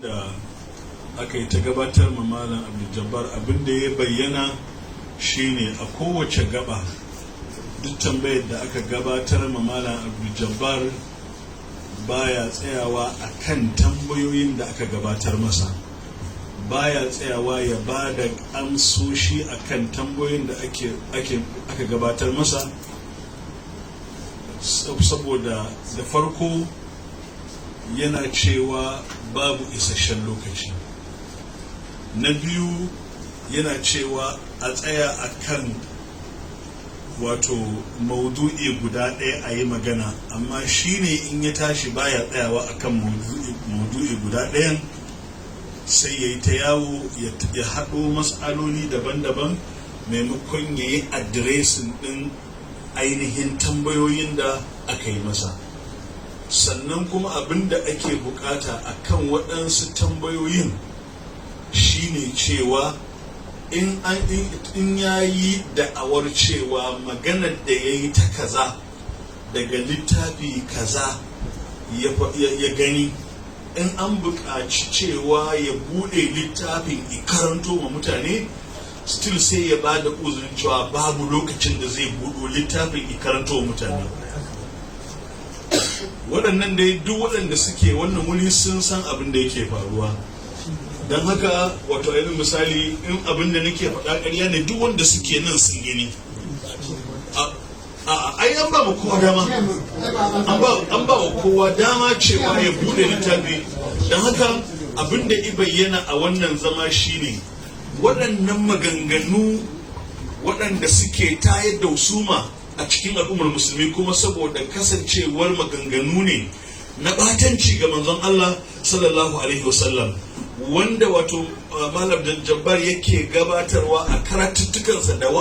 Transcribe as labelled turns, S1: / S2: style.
S1: Da aka yi ta gabatar ma Malam Abdul, abin da ya bayyana shine a kowace gaba, duk tambayar da aka gabatar ma Malam Abdul baya tsayawa a kan tambayoyin da aka gabatar masa, baya tsayawa ya ba da amsoshi a kan tambayoyin da aka gabatar masa, saboda da farko yana cewa babu isasshen lokaci, na biyu yana cewa a tsaya a kan wato maudu'i guda ɗaya a yi magana, amma shi ne in ya tashi baya tsayawa akan maudu'i guda ɗayan, sai ya yi ta yawo ya haɗo matsaloli daban-daban maimakon ya yi addressing ɗin ainihin tambayoyin da aka yi masa. Sannan kuma abin da ake bukata a kan waɗansu tambayoyin shine cewa in ya yi da'awar cewa maganar da ya yi ta kaza daga littafi kaza ya gani, in an buƙaci cewa ya buɗe littafin ya karanto ma mutane, still sai ya ba da uzurin cewa babu lokacin da zai buɗo littafin ya karanto wa mutane. Waɗannan dai duk waɗanda suke wannan wuri sun san abin da yake faruwa. Don haka, wato ainihin misali, in abin da nake faɗa ƙarya ne, duk wanda suke nan sun gani. Ai an ba mu kowa dama, an ba wa kowa dama cewa ya bude littafi. Don haka abin da i bayyana a wannan zama shine waɗannan maganganu waɗanda suke tayar da husuma a cikin al'ummar Musulmi, kuma saboda kasancewar maganganu ne na batanci ga Manzon Allah sallallahu alaihi wasallam, wanda wato Malam Jabbar yake gabatarwa a karatuttukansa da